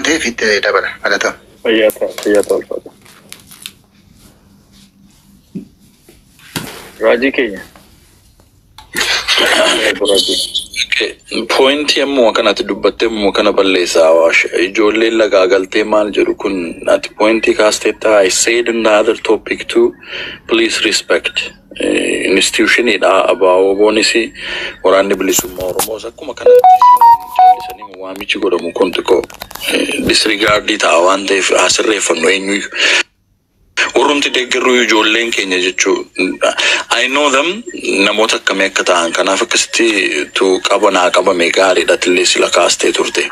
ta'eef itti dabala. Galatoom. Fayyaa ta'a, fayyaa ta'a, ulfaata. Raajii keenya. Raajii. Pointii ammoo kanatti dubbattee ammoo kana balleessaa Awaash. Ijoolleen lagaa galtee maal jedhu kun ati pointii kaasteetta. I said in the other topic too, please respect. Institutioniidha ABO-boonis waraanni bilisummaa Oromoos akkuma kanatti callisanii waamichi godhamu kun xiqqoo disregardii ta'a waan ta'eef haa sirreeffannu eenyuyyuu. Warrumti deeggarru ijoolleen keenya jechuu, I know them, namoota akkamii akka ta'an. Kanaaf akkasitti tu qabanaa qabame gaariidha. Atillee sila kaastee turte.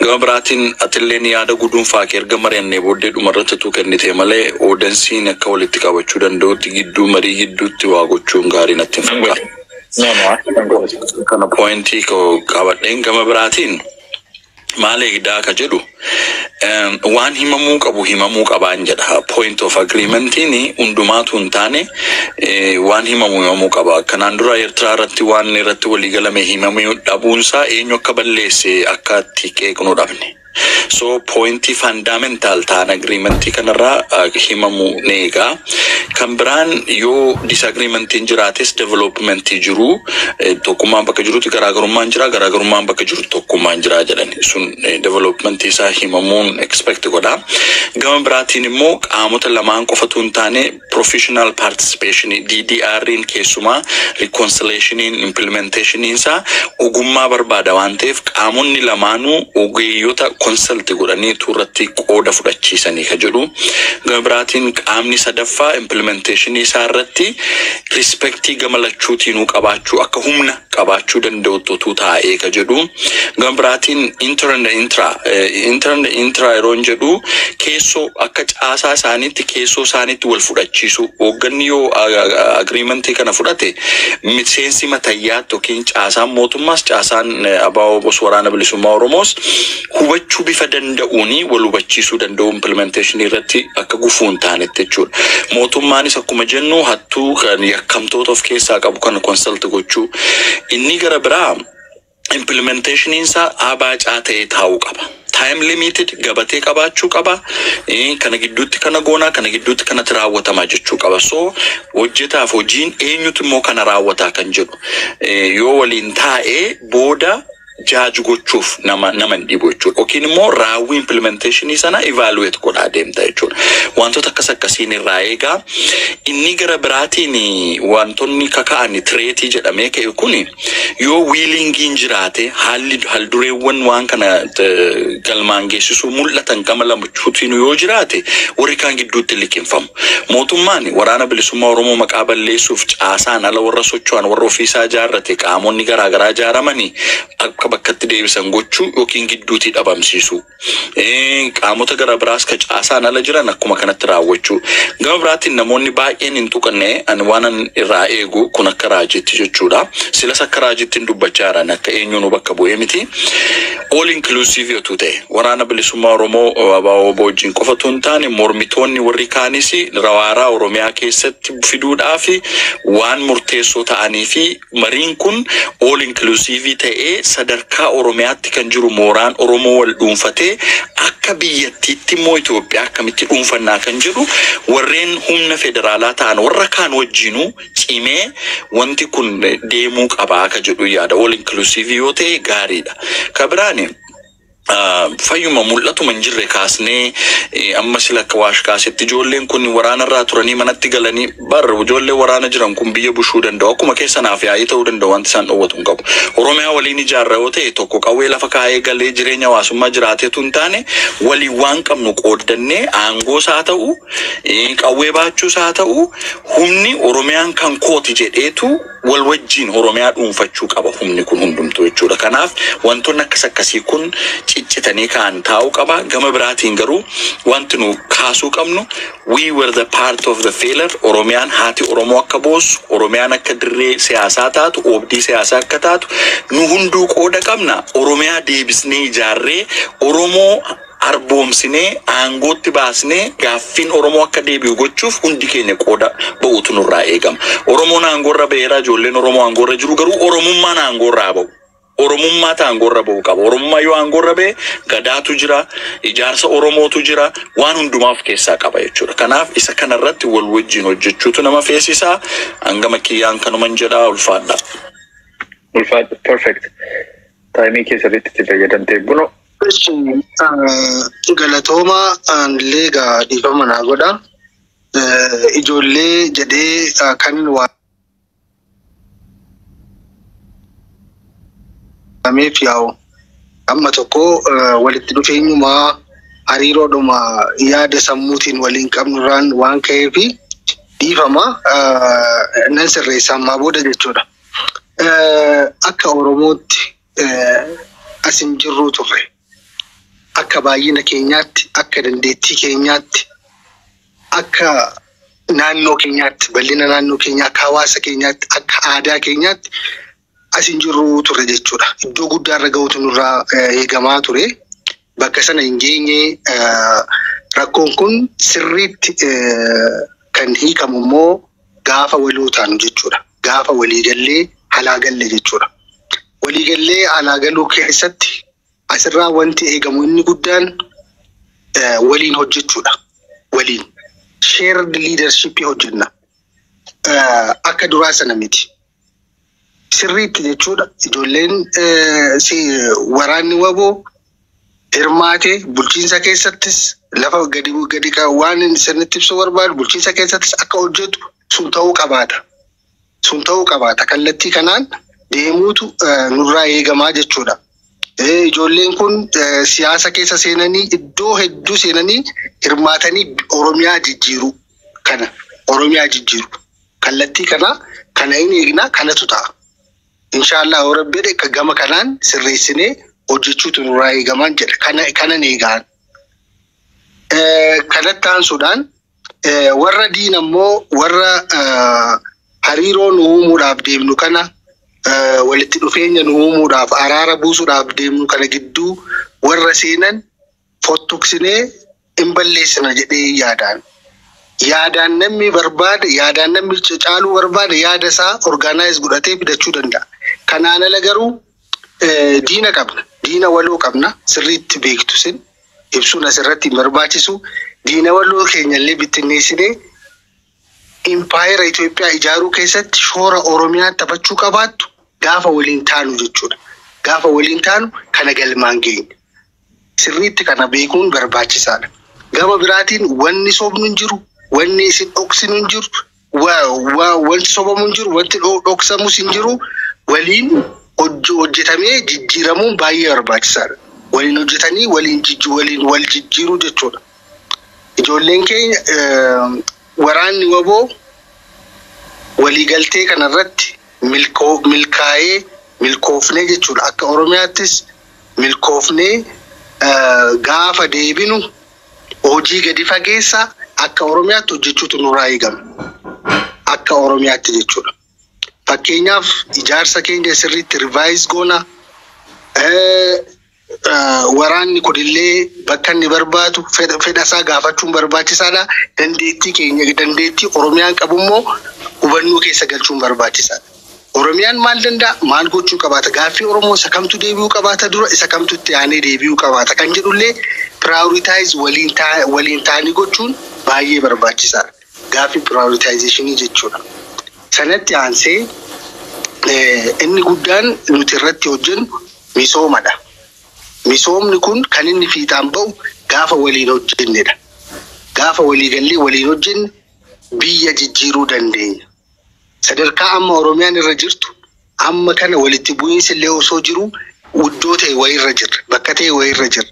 Gama biraatiin atilleen yaada guduunfaa kee erga mari'annee booddee dhumarratti tu kennite malee audienceiin akka walitti qabachuu danda'utti gidduu marii gidduutti waa gochuun gaarii natti hin fakkaatu. No, no, nan godhe. Kana pointii koo qabadheen gama biraatiin maal eegdaa ka jedhu, waan himamuu qabu himamuu qabaan jedha. Point of agreementiin hundumaatu hin taane waan himamu himamuu qaba. Kanaan dura Eertiraa irratti waan irratti walii galame himamuu dhabuunsaa eenyu akka balleesse akka itti qeeqnuu dhabne. So pointii fundamental ta'an agreementii kanarraa himamu ni egaa. Kan biraan yoo disagreementiin jiraates developmentii jiru, tokkummaan bakka jirutti garaagarummaan jira, garaagarummaan bakka jiru tokkummaan jira jedhani sun developmentii isaa himamuun expect godha. Gama biraatiin immoo qaamota lamaan qofatu hin taane professional participation DDR'n keessumaa reconciliationiin implementationin isaa ogummaa barbaada waan ta'eef qaamonni lamaanuu ogeeyyota consult godhanii irratti qooda fudhachiisanii ka jedhu. Gama biraatiin qaamni sadaffaa implementationii isaa irratti respectii gama lachuutiinuu qabaachuu akka humna qabaachuu danda'utti utuu taa'ee ka jedhu. Gama biraatiin inter and intra, inter and intra yeroo hin jedhu keessoo akka caasaa isaaniitti keessoo isaaniitti wal fudhachiisu. Hoogganni yoo agreementii kana fudhate miseensi matayyaatti yookiin caasaan mootummaas caasaan ABO Bos waraana bilisummaa Oromoos hubachuu bifa danda'uuni wal hubachiisuu danda'u implementation irratti akka gufuu hin taanetti jechuudha. Mootummaanis akkuma jennu hattuu kan yakkamtoota of keessaa qabu kana consult gochuu. Inni gara biraa implementationiin isaa abaacaa ta'ee taa'uu qaba. Time limited gabatee qabaachuu qaba. Kana gidduutti kana goonaa, kana gidduutti kanatti raawwatamaa jechuu qaba. So hojjetaaf hojiin eenyutu immoo kana raawwataa kan jedhu yoo waliin taa'ee booda judge gochuuf nama hin dhibu jechuudha. Yookiin immoo raawwii implementationii sana evaluate godhaa deemta jechuudha. Wantoota akkas akkasiin irraa eegaa. Inni gara biraatiin wantoonni kaka'an threatii jedhamee ka'e kuni yoo willingiin jiraate haalli haldureewwan waan kana galmaan geessisuu mul'atan gama lamachuutiin yoo jiraate warri kaan gidduutti liqinfamu. Mootummaan waraana bilisummaa Oromoo maqaa balleessuuf caasaan ala warra socho'an warra ofiisaa ijaarrate qaamonni garaagaraa ijaaramanii akka bakkatti deebisan gochuu yookiin gidduutti dhabamsiisuu. Qaamota gara biraas ka caasaan ala jiran akkuma kanatti raawwachuu. Gama biraatiin namoonni baay'een hin tuqanne ani waan an irraa eegu kun akka raajitti jechuudha. Silas akka raajitti hin dubbachaa jiran akka eenyuun bakka bu'ee miti. All inclusive yotu ta'e waraana bilisummaa Oromoo ABO wajjin qofatu hin taane mormitoonni warri kaanis rawaaraa Oromiyaa keessatti fiduudhaaf waan murteessoo ta'anii fi mariin kun all inclusive ta'ee sadarkaa Oromiyaatti kan jiru mooraan Oromoo wal dhuunfatee akka biyyattiitti immoo Itoophiyaa akkamitti dhuunfannaa kan jedhu warreen humna federaalaa ta'an warra kaan wajjinuu cimee wanti kun deemuu qabaa ka jedhu yaada. All inclusive yoo ta'e gaariidha. Ka biraani fayyuma mul'atuma hin jirre kaasnee amma sila akka waash kaasetti ijoolleen kun waraanarraa turanii manatti galanii bar ijoollee waraana jiran kun biyya bushuu danda'u, akkuma keessanaaf yaa'ii ta'uu danda'u, wanti isaan dhoowwatu hin qabu. Oromiyaa waliin ijaarra yoo ta'e tokko qawwee lafa kaa'ee galee jireenya hawaasummaa jiraateetu hin taane waliin waan qabnu qooddannee aangoos haa ta'u, qawwee baachuus haa ta'u, humni Oromiyaan kan kooti jedheetu wal wajjin Oromiyaa dhuunfachuu qaba humni kun hundumtuu jechuudha. Kanaaf wantoonni akkas akkasii kun ciccitanii ka'an taa'uu qaba. Gama biraatiin garuu wanti nu kaasuu qabnu, we were the part of the failure. Oromiyaan haati Oromoo akka boossu, Oromiyaan akka dirree siyaasaa taatu, oobdii siyaasaa akka taatu nu hunduu qooda qabna. Oromiyaa deebisnee ijaarree Oromoo arboomsinee aangootti baasnee gaaffiin Oromoo akka deebi'u gochuuf hundi keenya qooda ba'uutu nurraa eegama. Oromoon aangoorra ba'eera, ijoolleen Oromoo aangoorra jiru garuu Oromummaan aangoorraa ba'u. Oromummaa aangorra ba'uu qaba. Oromummaa yoo aangorra ba'e gadaatu jira, ijaarsa Oromootu jira, waan hundumaa of keessaa qaba jechuudha. Kanaaf isa kanarratti wal wajjin hojjechuutu nama feesisaa. Hangama kiyyaan kanuman jedhaa, ulfaadha. Ulfaadha, perfect. Time keessatti itti fayyadamtee buno. Galatooma, illee egaa dhiifama naa godha. Ijoollee jedhee kan waameef yaa'u amma tokko walitti dhufeenyumaa hariiroodhuma yaada sammuutiin waliin qabnurraan waan ka'eef dhiifama, nan sirreessa ammaa booda jechuudha. Akka Oromootti as hin jirru turre. Akka baay'ina keenyaatti, akka dandeettii keenyaatti, akka naannoo keenyaatti, bal'ina naannoo keenyaa, akka hawaasa keenyaatti, akka aadaa keenyaatti as hin jirru turre jechuudha. Iddoo guddaa irra ga'utu nurraa eegamaa ture. Bakka sana hin geenye. Rakkoon kun sirriitti kan hiikamu immoo gaafa walii taanu jechuudha. Gaafa walii gallee alaa galle jechuudha. Walii gallee alaa galuu keessatti asirraa wanti eegamu inni guddaan waliin hojjechuudha. Waliin shared leadership hojjenna. Akka duraa sana miti. Sirriitti jechuudha. Ijoolleen waraanni waboo hirmaate bulchiinsa keessattis lafa gadi gadi waan inni sirriitti ibsuu barbaadu bulchiinsa keessattis akka hojjetu sun ta'uu qabaata. Sun ta'uu qabaata. Kallattii kanaan deemuutu nurraa eegamaa jechuudha. Ijoolleen kun siyaasa keessa seenanii, iddoo hedduu seenanii hirmaatanii Oromiyaa jijjiiru kana, Oromiyaa jijjiiru. Kallattii kana kana hin eegna, kanatu ta'a. Inshaallah yoo Rabbi jedhe gama kanaan sirreessinee hojjechuutu nurraa eegamaan jedha. Kana kanan eegaan. Kanatti aansuudhaan warra diina immoo warra hariiroo nu uumuudhaaf deemnu kana, walitti dhufeenya nu uumuudhaaf, araara buusuudhaaf deemnu kana gidduu warra seenan fottoqsinee hin balleessina jedhee yaadaan. Yaadaan namni barbaade, yaadaan namni caaluu barbaade, yaada isaa organize godhatee fidachuu danda'a. Kanaan ala garuu diina qabna. Diina waloo qabna. Sirriitti beektu sin ibsuun asirratti hin barbaachisu. Diina waloo keenyallee bittinneessinee impaayera Itoophiyaa ijaaruu keessatti shoora Oromiyaan taphachuu qabaattu gaafa waliin taanu jechuudha. Gaafa waliin taanu kana galmaan geenya. Sirriitti kana beekuun barbaachisaadha. Gama biraatiin wanni sobnu hin jiru, wanni isin dhoksinu hin jiru, wanti sobamu hin jiru, wanti dhoksamus hin jiru. Waliin hojjetamee jijjiiramuun baay'ee barbaachisaadha. Waliin hojjetanii waliin waliin wal jijjiiruu jechuudha. Ijoolleen keenya, waraanni waboo waliigaltee kanarratti milkaa'ee, milkoofnee jechuudha. Akka Oromiyaattis milkoofnee gaafa deebinu hojii gadi fageessaa akka Oromiyaatti hojjechuutu nurraa eegama. Akka Oromiyaatti jechuudha. Fakkeenyaaf ijaarsa keenya sirriitti revise goona. Waraanni kunillee bakka inni barbaadu fedha isaa gaafachuun barbaachisaadha. Dandeettii keenya, dandeettii Oromiyaan qabu immoo hubannoo keessa galchuun barbaachisaadha. Oromiyaan maal danda'a? Maal gochuu qabaata? Gaaffii Oromoo isa kamtu deebi'uu qabaata dura, isa kamtu itti aanee deebi'uu qabaata kan jedhullee prioritize waliin ta'anii gochuun baay'ee barbaachisaadha. Gaaffii prioritization jechuudha. Sanatti aansee inni guddaan nuti irratti hojjennu misoomadha. Misoomni kun kan inni fiixaan ba'u gaafa waliin hojjennedha. Gaafa walii gallee waliin hojjenne biyya jijjiiruu dandeenya. Sadarkaa amma Oromiyaan irra jirtu amma kana walitti bu'iinsi illee osoo jiru iddoo ta'e wayiirra jirra. Bakka ta'e wayiirra jirra.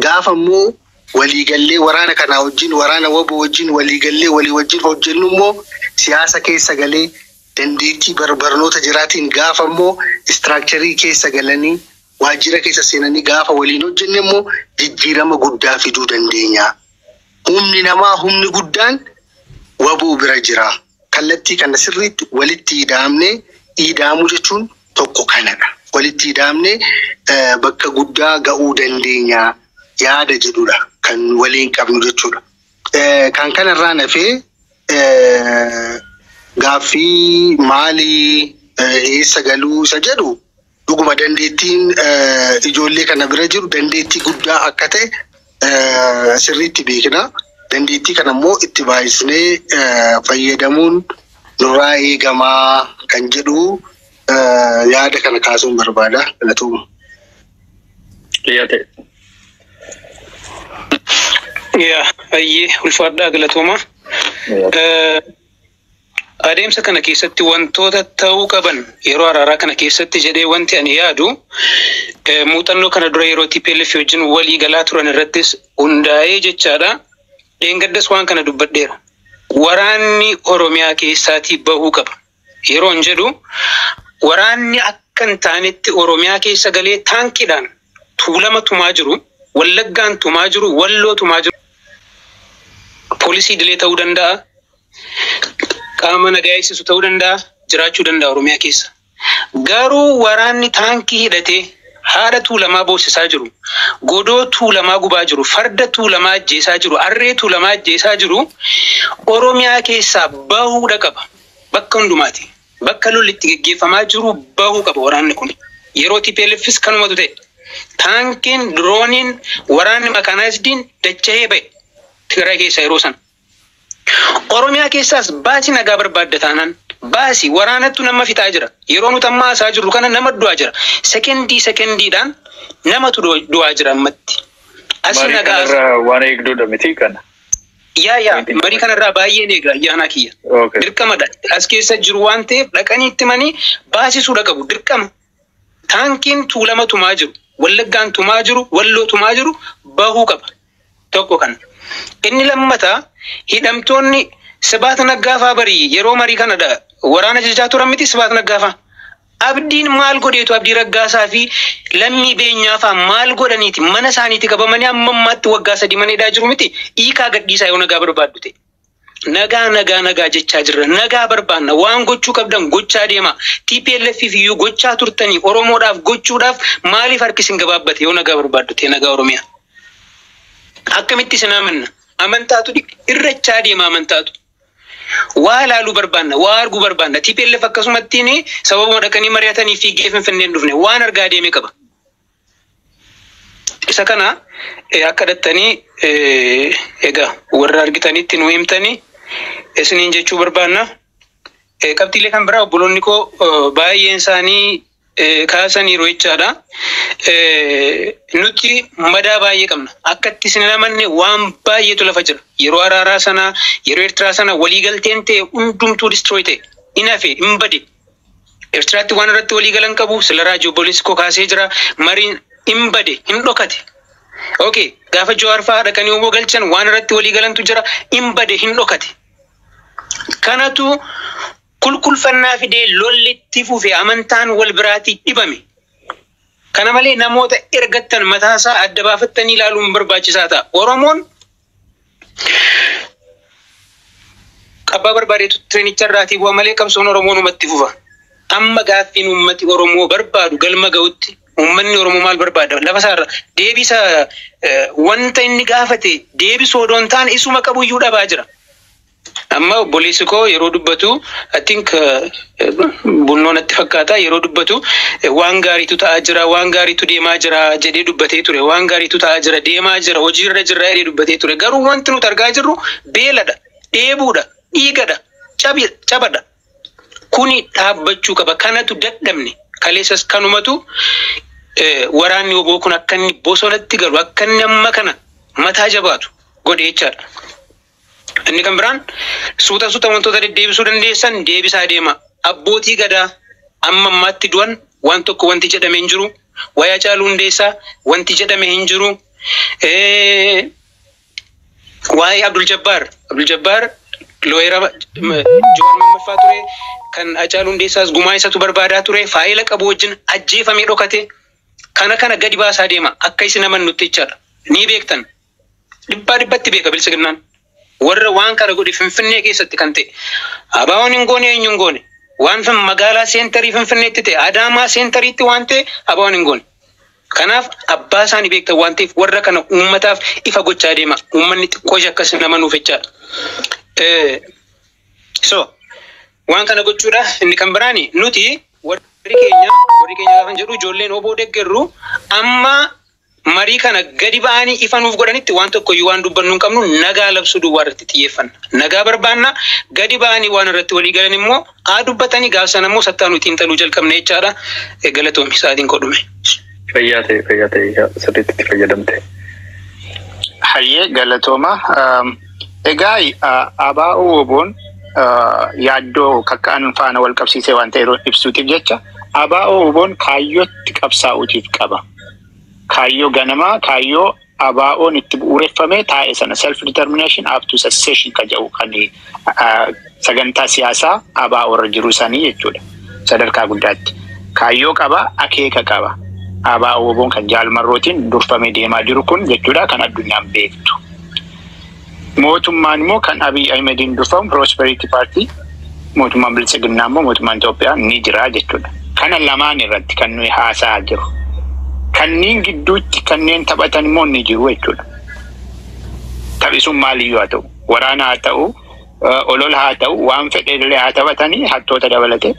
Gaafa immoo waliigallee waraana kanaa wajjin, waraana waboo wajjin waliigallee walii wajjin hojjennu immoo siyaasa keessa galee dandeettii barnoota jiraatiin gaafa immoo structure keessa galanii waajjira keessa seenanii gaafa waliin hojjenne immoo jijjiirama guddaa fiduu dandeenya. Humni namaa, humni guddaan waboo bira jira. Kallattii kana sirriitti walitti hidhaamnee, hidhaamuu jechuun tokko kanadha. Walitti hidhaamnee bakka guddaa ga'uu dandeenya yaada jedhudha kan waliin qabnu jechuudha. Kan kanarraa nafee gaaffii maalii, eessa galuu isa jedhu Dhuguma dandeettiin ijoollee kana bira jiru dandeettii guddaa akka ta'e sirriitti beekna. Dandeettii kana immoo itti baay'isnee fayyadamuun nurraa eegamaa kan jedhu yaada kana kaasuun barbaada. Galatooma. Dhiyaate. Yaa, ayyee, ulfaadhaa, galatooma. Adeemsa kana keessatti wantoota ta'uu qaban yeroo araaraa kana keessatti jedhee wanti ani yaadu, muuxannoo kana dura yeroo TPLF wajjin walii galaa turan irrattis hundaa'ee jechaadha. Dheengaddas waan kana dubbadheera. Waraanni Oromiyaa keessaatii bahuu qaba. Yeroo hin jedhu, waraanni akka hin taanetti Oromiyaa keessa galee taankiidhaan Tuulama tumaa jiru, Wallaggaan tumaa jiru, Walloo tumaa jiru. Poolisii idilee ta'uu danda'a. Qaama nagaa eegsisu ta'uu danda'a. Jiraachuu danda'a Oromiyaa keessa. Garuu waraanni taankii hidhatee haadha Tuulamaa boosisaa jiru, godoo Tuulamaa gubaa jiru, farda Tuulamaa ajjeesaa jiru, harree Tuulamaa ajjeesaa jiru Oromiyaa keessaa bahuudha qaba. Bakka hundumaati. Bakka lolli itti geggeeffamaa jiru bahuu qaba waraanni kun. Yeroo TPLFis kanumatu ta'e. Taankiin, dirooniin, waraanni mechanizediin dacha'ee ba'e Tigraay keessa yeroo sana. Oromiyaa keessaas baasii nagaa barbaadda taanaan baasii waraanattu nama fixaa jira. Yeroo nuti amma haasaa jirru kana nama du'aa jira. Sekendii sekendiidhaan namatu du'aa jira ammatti. Asii Marii nagaa kanarraa waan eegduudha miti kana. Yaa, marii kanarraa baay'een eega, ayyaanaa kiyya. Dirqamadha. As keessa jiru waan ta'eef dhaqanii itti manii baasisuudha qabu dirqama. Taankiin Tuulama tumaa jiru, Wallaggaan tumaa jiru, Walloo tumaa jiru bahuu qaba. Tokko kana. Inni lammataa, hidhamtoonni Sibaat Naggaafaa barii yeroo marii kanadha waraana jechaa turan miti Sibaat Naggaafaa. Abdiin maal godheetu, Abdii Raggaasaa fi Lammii Beenyaafaa maal godhaniiti mana isaaniitti qabamanii amma ammaatti waggaa 3 mana hidhaa jiru miti? Hiikaa gadhiisaa yoo nagaa barbaaddu ta'e. Nagaa, nagaa, nagaa jechaa jirra. Nagaa barbaanna. Waan gochuu qabdan gochaa deema. TPLF iyyuu gochaa turtanii Oromoodhaaf gochuudhaaf maaliif harki isin gabaabbate yoo nagaa barbaaddu ta'e, nagaa Oromiyaa? Akkamitti isin amanna? Amantaatu irrachaa deema amantaatu. Waa ilaaluu barbaanna, waa arguu barbaanna. TPLF akkasumattiin sababuma dhaqanii mari'atanii fiigee Finfinnee hin dhufne, waan argaa deeme qaba. Isa kana akka dhattanii egaa warra argitanitti nu himtanii isiniin jechuu barbaanna. Qabxiilee kan biraa obboloonni koo baay'een isaanii kaasaniiru jechaadha. Nuti madaa baay'ee qabna. Akka itti isin hin amanne waan baay'eetu lafa jira. Yeroo araaraa sana, yeroo Eertiraa sana waliigalteen ta'e hundumtuu destroy ta'e. Hin hafe, hin bade. Eertiraatti waan irratti waliigalan qabu, sila raajii obboleessi koo kaasee jira. Mariin hin bade, hin dhokate. Okay, gaafa Jawaar fa'aa dhaqanii obbo galchan waan irratti waliigalantu jira, hin bade, hin dhokate. Kanatu kulkulfannaa fidee lolli itti fufe, amantaan wal biraatii dhibame. Kana malee namoota ergattan mataasaa adda baafattanii ilaaluun barbaachisaa ta'a. Oromoon abbaa barbaadeetu trainicha irraatii bu'a malee qabsoon Oromoo numatti fufa. Amma gaaffiin uummati Oromoo barbaadu galma ga'utti, uummanni Oromoo maal barbaada? Lafa isaarra deebisa wanta inni gaafate deebisuu odoo hin taane isuma qabuyyuu dhabaa jira. Amma obboleessi koo yeroo dubbatu, I think Bunnoo natti fakkaata, yeroo dubbatu waan gaariitu ta'aa jira, waan gaariitu deemaa jira jedhee dubbatee ture. Waan gaariitu ta'aa jira, deemaa jira, hojiirra jira jedhee dubbatee ture. Garuu wanti nuti argaa jirru beeladha, dheebuudha, dhiigadha, cabadha. Kuni dhaabbachuu qaba. Kanatu dadhabne. Kaleessas kanumatu waraanni oboo kun akka inni bosonatti galu, akka inni amma kana mataa jabaatu godhe jechaadha. Inni kan biraan, suuta suuta wantoota deddeebisuu dandeessan deebisaa deema. Abbootii gadaa amma ammaatti du'an waan tokko wanti jedhame hin jiru. Wayaa Caaluu Hundeessaa wanti jedhame hin jiru. Waa'ee Abdul Jabbaar, Abdul Jabbaar lawyera Jawaar Mammaffaa ture, kan Hacaaluu Hundeessaas gumaa isatu barbaadaa ture, faayila qabu wajjin ajjeefamee dhokate. Kana gadi baasaa deema akka isin amannutti jechaadha. Ni beektan. Dhibbaa dhibbatti beeka bilisiginnaan. Warra waan kana godhe Finfinnee keessatti kan ta'e. Abaawoon hin goone, eenyu hin goone. Waan magaalaa centerii Finfinneetti ta'e, Adaamaa centeriitti waan ta'e abaawoon hin goone. Kanaaf abbaa isaanii beektan waan ta'eef warra kana uummataaf ifa gochaa deema. Uummanni xiqqoo ishee akkas nama nuuf jechaadha. So waan kana gochuudha. Inni kan biraani nuti Warri keenya gaafa jedhu, ijoolleen oboo deeggarru amma marii kana gadi ba'anii ifa nuuf godhanitti waan tokko iyyuu waan dubbannu hin qabnu. Nagaa labsuu duwwaa irratti xiyyeeffanna. Nagaa barbaanna. Gadi ba'anii waan irratti walii galan immoo haa dubbatanii, gaaf sana immoo sattaa nuti xiinxaluu jalqabne jechaadha. Galatoomi, sa'aatiin kodhume. Fayyaa ta'e, fayyaa ta'e, sirriitti itti fayyadamte. Hayyee, galatooma. Egaa ABO WBOn yaaddoo kakka'an faana wal qabsiisee waan ta'e ibsuutiif jecha, ABO WBOn kaayyootti qabsaa'uutiif qaba. Kaayyoo ganamaa, kaayyoo ABO'n itti bu'uureffame taa'e sana, self determination up to secession kan jedhu, kan sagantaa siyaasaa ABO irra jiru sanii jechuudha. Sadarkaa guddaatti. Kaayyoo qaba, akeeka qaba. ABO WBOn kan jaalmarrootiin durfamee deemaa jiru kun jechuudha, kan addunyaan beektu. Mootummaan immoo kan Abiy Ahimediin durfamu, Prosperity Party, mootummaan Biltsiginnaa immoo mootummaan Itoophiyaa ni jira jechuudha. Kana lamaan irratti kan nuyi haasa'aa jiru. Kanneen gidduutti kanneen taphatan immoo ni jiru jechuudha. Taphi sun maaliyyuu haa ta'u, waraana haa ta'u, olola haa ta'u, waan fedhe illee haa taphatanii, hattoota dabalatee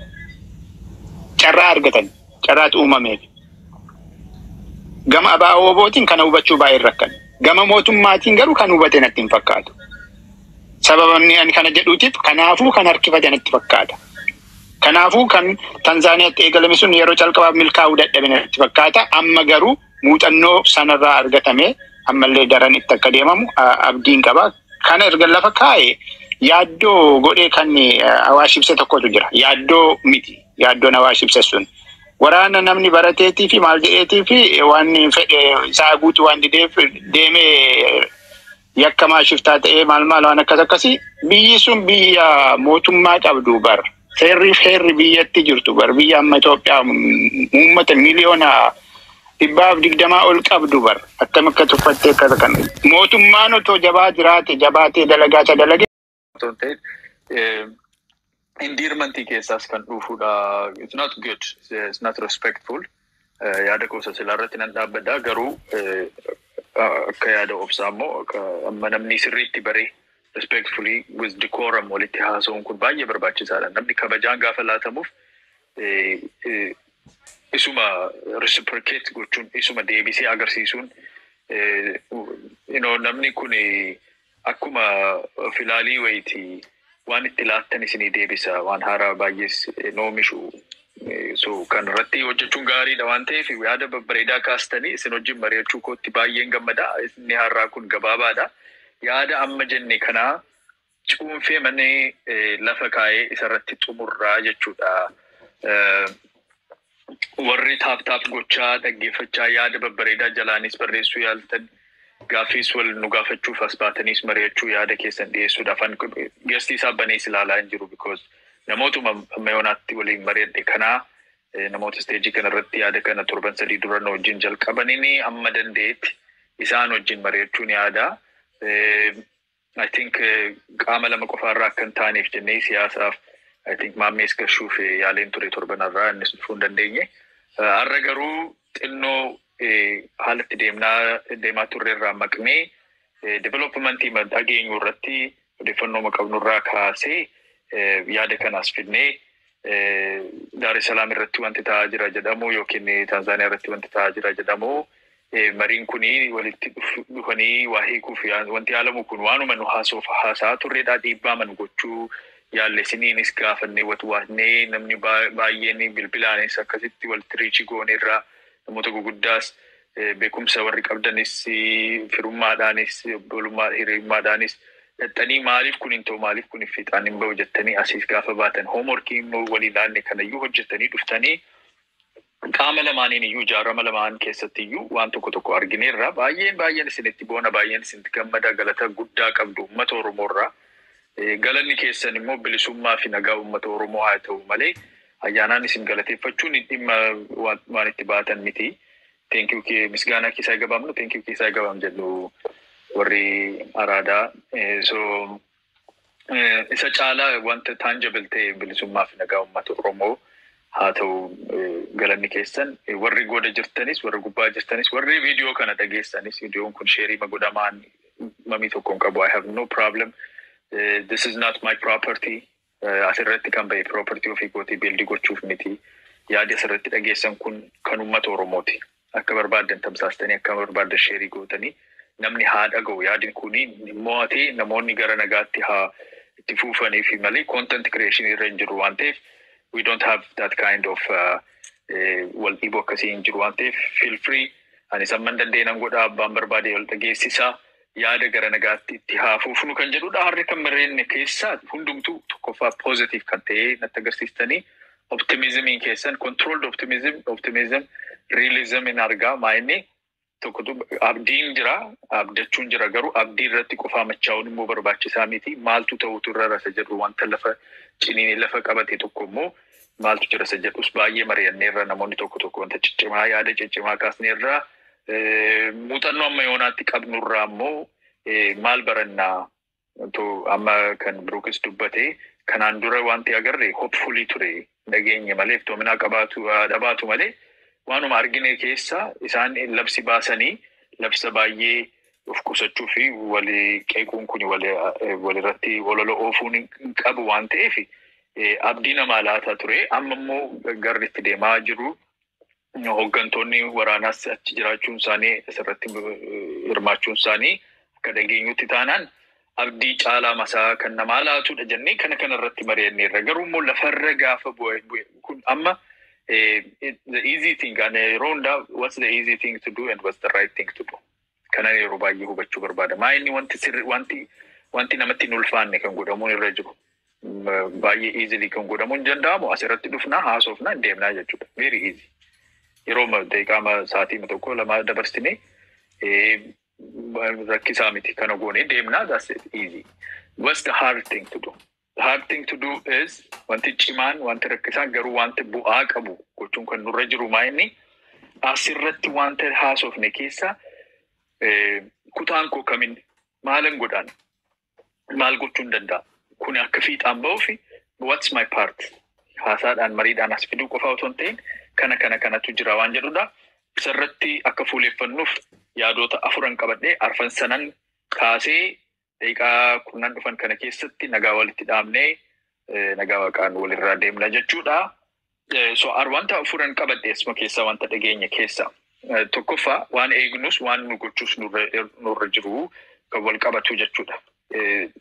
carraa argatan, carraatu uumameef. Gama ABO WBOtiin kana hubachuu baay'ee rakkan. Gama mootummaatiin garuu kan hubate natti hin fakkaatu. Sababni ani kana jedhuutiif, kanaafuu kan harkifate natti fakkaata. Kanaafuu kan Tanzaaniyaatti eegalame sun yeroo calqabaaf milkaa'uu dadhabe natti fakkaata. Amma garuu muuxannoo sanarraa argatame ammallee daran itti akka deemamu abdiin qaba. Kana erga lafa kaa'e, yaaddoo godhee kan Awaash ibse tokkotu jira. Yaaddoo miti. Yaaddoon Awaash ibse sun. Waraana namni barateetii fi maal jedheetii fi waan fedhe isaa guutuu waan dideef deemee yakkamaa shiftaa ta'ee maal maal waan akkas akkasii, biyyi sun biyya mootummaa qabdu bar. Seerri fi heerri biyyatti jirtu bar, biyya amma Itoophiyaa uummata 120,000,000 ol qabdu bar, akkam akka tuffattee akka kana mootummaan otoo jabaa jiraate, jabaatee dalagaa isa dalage. Otoo hin ta'in endearmentii keessaas kan dhufuudha. It's not good. It's not respectful. Yaada gosa silaa irratti nan dhaabbadha. Garuu akka yaada obsaa immoo akka amma namni sirriitti baree respectfully, with decorum walitti haasa'uun kun baay'ee barbaachisaadha. Namni kabajaan gaafa laatamuuf isuma reciprocate gochuun, isuma deebisee agarsiisuun, namni kun akkuma filaalii wayitii waan itti laattan isinii deebisa, waan haaraa baay'ees hin oomishu. So kan irratti hojjechuun gaariidha waan ta'eef, yaada babbareedaa kaastanii isin wajjin mari'achuu kootti baay'een gammada. Inni har'aa kun gabaabaadha. Yaada amma jenne kanaa cuunfee manee lafa kaa'ee isarratti xumurraa jechuudha. Warri tap tap gochaa dhaggeeffachaa, yaada babbareedaa jalaanis barreessuu yaaltan, gaaffiis wal nu gaafachuuf as baataniis mari'achuu, yaada keessan dhiyeessuudhaaf, guestii isaa banees ilaalaa hin jiru, because namootuma amma yoonaatti waliin mari'adhe kanaa, namoota stageii kana irratti yaada kana torban 3 dura nu wajjin jalqabaniin amma danda'etti isaan wajjin mari'achuun yaada. I think qaama lama qofaarraa akka hin taaneef jennee siyaasaaf, I think maammees gashuuf yaaleen ture torbanarraa, innis dhufuu hin dandeenye. Har'a garuu xinnoo haala itti deemnaa deemaa turre irraa maqnee developmentii dhageenyu irratti odeeffannoo qabnurraa kaasee yaada kanaas fidnee, Daar es Salaam irratti wanti ta'aa jira jedhamu yookiin Taanzaaniyaa irratti wanti ta'aa jira jedhamu, mariin kuni walitti dhufanii waa hiikuuf wanti yaalamu kun waanuma nu haasoof haasa'aa turredha. Dhiibbaa manu gochuu yaalle, isiniinis gaafannee watwaannee, namni baay'een bilbilaanis akkasitti walitti reachii gooneerraa, namoota guguddaas, beekumsa warri qabdanis, firummaadhaanis, obbolummaa hiriyummaadhaanis dhaxxanii, maaliif kun hin ta'u, maaliif kun fiixaan hin ba'u jettanii asiis gaafa baatan, homeworkii immoo walii laanne kanayyuu hojjettanii dhuftanii, qaama lamaaniin iyyuu, ijaarama lamaan keessatti iyyuu waan tokko tokko argineerra. Baay'een baay'een isinitti boona, baay'een isinitti gammada. Galata guddaa qabdu uummata Oromoorraa. Galanni keessan immoo bilisummaa fi nagaa uummata Oromoo haa ta'u malee, ayyaanaan isin galateeffachuun dhimma waan itti baatan miti. Thank you, misgaanaa keessaa gabaabnu, thank you keessaa gabaam jedhu warri araadaa. So isa caalaa wanta tangible ta'e bilisummaa fi nagaa uummata Oromoo haa ta'u galanni keessan. Warri goda jirtanis, warri gubbaa jirtanis, warri viidiyoo kana dhageessanis, viidiyoon kun shareii godhamaan mamii tokko hin qabu. I have no problem. This is not my property. Asirratti kan bahe property ofii kootii build gochuuf miti. Yaadi asirratti dhageessan kun kan uummata Oromooti. Akka barbaaddan tamsaastanii, akka barbaaddan share gootanii, namni haa dhaga'u. Yaadni kuni mo'atee namoonni gara nagaatti haa itti fuufanii fi malee content creation irra hin jiru waan ta'eef, we don't have that kind of wal dhiibuu akkasii hin jiru waan ta'eef, feel free. Ani samman dandeenan godha, abbaan barbaade wal dhageessisaa, yaada gara nagaatti itti haa fuufnu kan jedhudha. Harri kan marreenne keessaa hundumtuu tokkoffaa positive kan ta'e natti agarsiistanii, optimismiin keessan controlled optimism, optimism, realism in argaa. Maa'inni tokkotu abdiin jira, abdachuun jira, garuu abdii irratti qofaa machaa'uun immoo barbaachisaa miti. Maaltu ta'utu irra rasa jedhu, wanta lafa ciniinee lafa qabate tokko immoo maaltu jira isa jedhus baay'ee mari'anneerra. Namoonni tokko tokko wanta ciccimaa, yaada ciccimaa kaasneerra. Muuxannoo amma yoonaatti qabnurraa immoo maal barannaa? Amma kan Biruukis dubbate, kanaan dura wanti agarre hopefully ture, dhageenye malee, iftoominaa qabaatu dhabaatu malee, waanuma argine keessa isaan labsi baasanii labsa baay'ee of qusachuu fi walii qeequun kun walirratti olola oofuun hin qabu waan ta'eef, abdii namaa laataa ture. Amma immoo garri itti deemaa jiru, hooggantoonni waraanaas achi jiraachuun isaanii, asirratti hirmaachuun isaanii, akka dhageenyutti taanaan abdii caalaa masaa kan namaa laatudha jennee kana irratti mari'anneerra. Garuu immoo lafarra gaafa bu'e kun amma the easy thing, ani yeroo hundaa what's the easy thing to do and what's the right thing to do, kana yeroo baay'ee hubachuu barbaada. Maa inni wanti sirri, wanti namatti hin ulfaanne kan godhamuun irra jiru, baay'ee easily kan godhamuun hin danda'amu, asirratti dhufnaa, haasofnaa, deemnaa jechuudha. Very easy. Yeroo daqiiqaa sa'aatii tokko lama dabarsine rakkisaa miti, kana goonee deemnaa, that's it, easy. What's the hard thing to do? The hard thing to do is wanti cimaan, wanti rakkisaan, garuu wanti bu'aa qabu gochuun kan nurra jiru maa inni asirratti wanta haasofne keessa kutaan koo kamin, maalan godhaan, maal gochuun danda'a? Kun akka fiixaan ba'uufi what's my part? Haasaadhaan, mariidhaan as fiduu qofa otoo hin ta'in, kana kana kanatu jira waan jedhudha. Isarratti akka fuuleeffannuuf yaadota afuran qabadhee, arfan sanan kaasee, daqiiqaa 10 dhufan kana keessatti nagaa walitti dhaabnee, nagaa waaqaan walirraa deemna jechuudha. So wanta afuran qabadhe asuma keessaa, wanta dhageenya keessa. Tokkoffaa, waan eegnus waan nu gochuus nurra jiru kan wal qabatu jechuudha.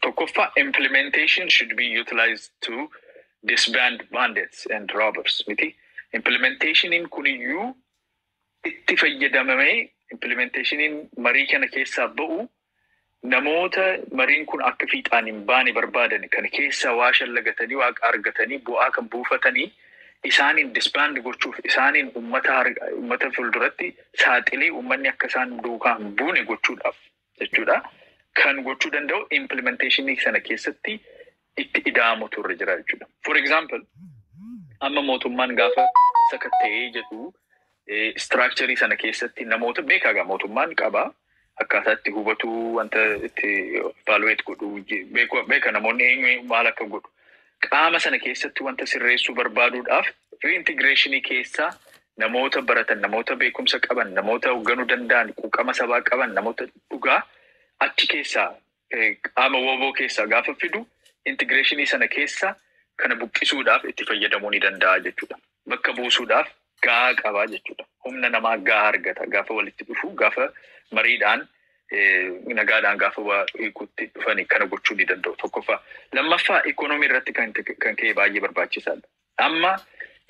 Tokkoffaa, implementation should be utilized to disband bandits and robbers miti. Implementationiin kuniyyuu itti fayyadamamee, implementationiin marii kana keessaa ba'u, namoota mariin kun akka fiixaan hin baane barbaadan kana keessaa waa shallagatanii, waaqa argatanii, bu'aa kan buufatanii, isaaniin disband gochuuf, isaaniin ummata fuulduratti saaxilee uummanni akka isaan duukaa hin buune gochuudhaaf jechuudha. Kan gochuu danda'u implementationii sana keessatti itti ida'amutu irra jira jechuudha. For example, amma mootummaan gaafa sakatta'ee jedhu, structure sana keessatti namoota beekaa mootummaan qaba. Akkaataa itti hubatu, wanta itti evaluate godhu beeka, namoonni eenyu maal akka godhu. Qaama sana keessatti wanta sirreessuu barbaaduudhaaf reintegrationii keessa namoota baratan, namoota beekumsa qaban, namoota hoogganuu danda'an, quuqama sabaa qaban, namoota dhugaa achi keessaa qaama WBO keessaa gaafa fidu, integrationii sana keessa kana buqqisuudhaaf itti fayyadamuu ni danda'a jechuudha. Bakka buusuudhaaf gahaa qabaa jechuudha. Humna namaa gahaa argata gaafa walitti dhufu, gaafa mariidhaan, nagaadhaan gaafa waa hiikuutti dhufanii kana gochuu ni danda'u. Tokkoffaa. Lammaffaa, ikoonoomii irratti kan ka'e baay'ee barbaachisaadha. Amma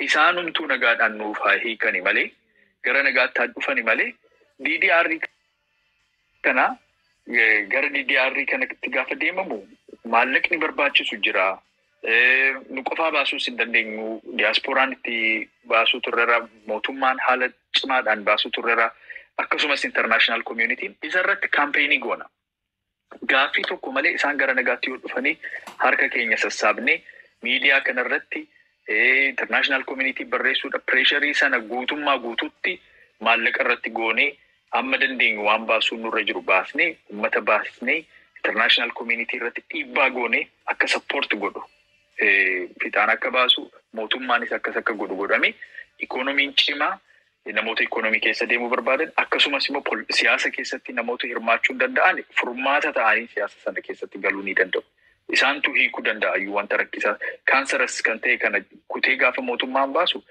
isaanumtuu nagaadhaan nuuf haa hiikani malee, gara nagaatti haa dhufani malee, DDR kana, gara DDR kanatti gaafa deemamu maallaqni barbaachisu jira. Nu qofaa baasuus hin dandeenyu. Diyaaspooraan itti baasuu turreera. Mootummaan haala cimaadhaan baasuu turreera. Akkasumas international communityn isarratti campaignii goona. Gaaffii tokko malee isaan gara nagaatti yoo dhufanii, harka keenya sassaabnee, miidiyaa kanarratti international community barreessuudha. Pressurii sana guutummaa guututti maallaqa irratti goonee, amma dandeenyu waan baasuu nurra jiru baasnee, uummata baasnee, international community irratti dhiibbaa goonee akka support godhu, fiixaan akka baasu, mootummaanis akkas akka godhu godhame, ikoonomiin cimaa, namoota ikoonomii keessa deemuu barbaadan, akkasumas immoo siyaasa keessatti namoota hirmaachuu hin danda'an, furmaata ta'anii siyaasa sana keessatti galuu ni danda'u. Isaantu hiikuu danda'a iyyuu wanta rakkisaa. Cancerous kan ta'e kana kutee gaafa mootummaan baasu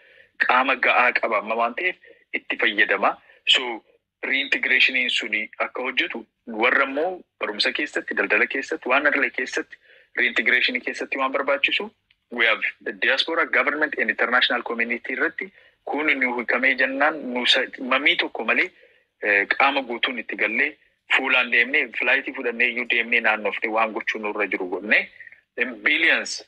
Qaama ga'aa qaba amma waan ta'eef itti fayyadama. So reintegrationiin suni akka hojjetu, warra immoo barumsa keessatti, daldala keessatti, waan irra keessatti, reintegrationii keessatti waan barbaachisu, we have the diaspora, government and international community irratti kun nu hiikamee jennaan, nu mamii tokko malee qaama guutuun itti gallee, fuulaan deemnee, flightii fudhannee iyyuu deemnee, naannofnee, waan gochuu nurra jiru godhannee, billions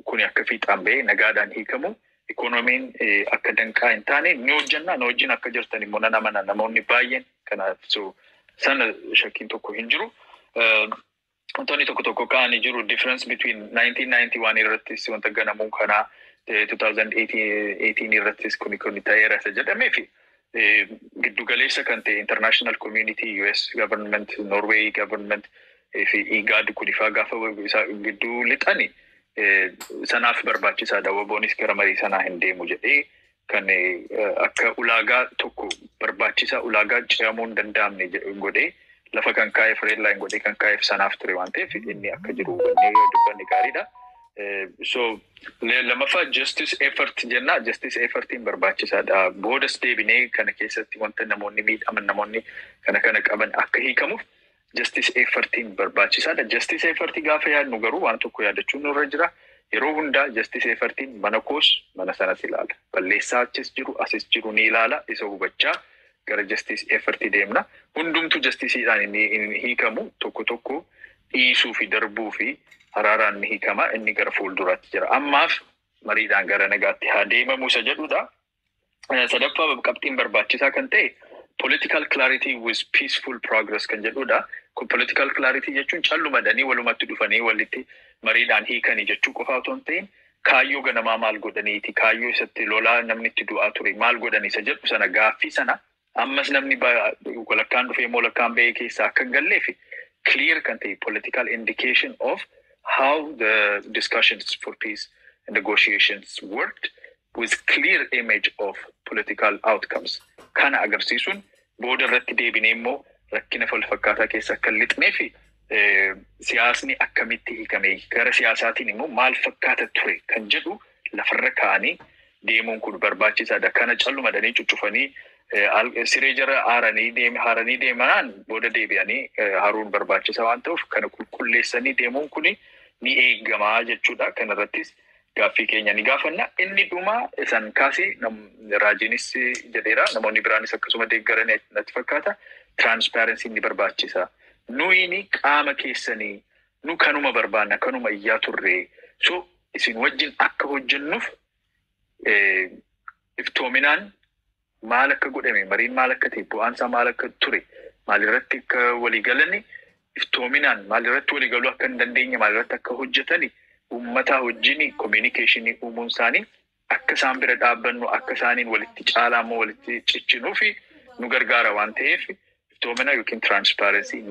kun akka fiixaan bahee nagaadhaan hiikamu, ikoonomiin akka danqaa hin taane ni hojjannaa. Na wajjin akka jirtan immoo nan amana, namoonni baay'een kanaaf. So sana shakkiin tokko hin jiru. Wantoonni tokko tokko ka'anii jiru, difference between 1991 irrattis wanta ganamuu kanaa, 2018 irrattis kuni ta'eera isa jedhamee fi giddugaleessa kan ta'e international community, US government, Norway government fi IGAD kunifaa gaafa isa gidduu lixani sanaaf barbaachisaadha. WBOnis gara marii sanaa hin deemu jedhee kan akka ulaagaa tokko barbaachisaa, ulaagaa ce'amuu hin danda'amne godhee lafa kan kaa'eef, red line godhee kan kaa'eef sanaaf ture waan ta'eef, inni akka jiru hubannee yoo dubbanne gaariidha. So lammaffaa justice effort jenna. Justice effortiin barbaachisaadha. Boodas deebinee kana keessatti wanta namoonni miidhaman, namoonni kana kana qaban akka hiikamuuf justice effortiin barbaachisaadha. Justice effortii gaafa yaadnu garuu waan tokko yaadachuun nurra jira. Yeroo hundaa justice effortiin mana koos mana sanas ilaala. Balleessaa achis jiru asis jiru ni ilaala. Isa hubachaa gara justice effortii deemna. Hundumtu justiceiidhaan inni hiikamu, tokko tokko dhiisuu fi darbuu fi araaraan ni hiikama. Inni gara fuulduraatti jira. Ammaaf mariidhaan gara nagaatti haa deemamu isa jedhudha. Sadaffaa qabxiin barbaachisaa kan ta'e political clarity with peaceful progress kan jedhudha. Kun political clarity jechuun callumadhanii walumatti dhufanii walitti mariidhaan hiikanii jechuu qofa otoo hin ta'in, kaayyoo ganamaa maal godhaniiti, kaayyoo isatti lolaa namni itti du'aa ture maal godhanii isa jedhu sana, gaaffii sana ammas namni walakkaan dhufee immoo walakkaan bahee keessaa akka hin galleef clear kan ta'e political indication of how the discussions for peace and negotiations worked with clear image of political outcomes. Kana agarsiisuun booda irratti deebinee immoo rakkina wal fakkaataa keessa akka hin lixnee fi siyaasni akkamitti hiikame, gara siyaasaatiin immoo maal fakkaata ture kan jedhu lafarra kaa'anii deemuun kun barbaachisaadha. Kana callumadhanii cuccufanii siree jara haaranii deemanaan booda deebi'anii haruun barbaachisaa waan ta'uuf, kana qulqulleessanii deemuun kun ni eegamaa jechuudha. Kanarrattis gaaffii keenya ni gaafanna. Inni dhuma isan kaasee raajiinis jedheera, namoonni biraanis akkasuma deeggaran natti fakkaata. Transparency ni barbaachisa. Nuyini qaama keessanii nu kanuma barbaanna, kanuma iyyaa turre. So isin wajjin akka hojjennuuf iftoominaan maal akka godhame, mariin maal akka ta'e, bu'aan isaa maal akka ture, maalirratti akka walii galani, iftoominaan maalirratti walii galuu akka hin dandeenye, maalirratti akka hojjetani, uummataa wajjin communicationii uumuun isaanii akka isaan bira dhaabbannu, akka isaaniin walitti caalaa immoo walitti ciccinuu fi nu gargaara waan ta'eef, iftoomina yookiin transparency ni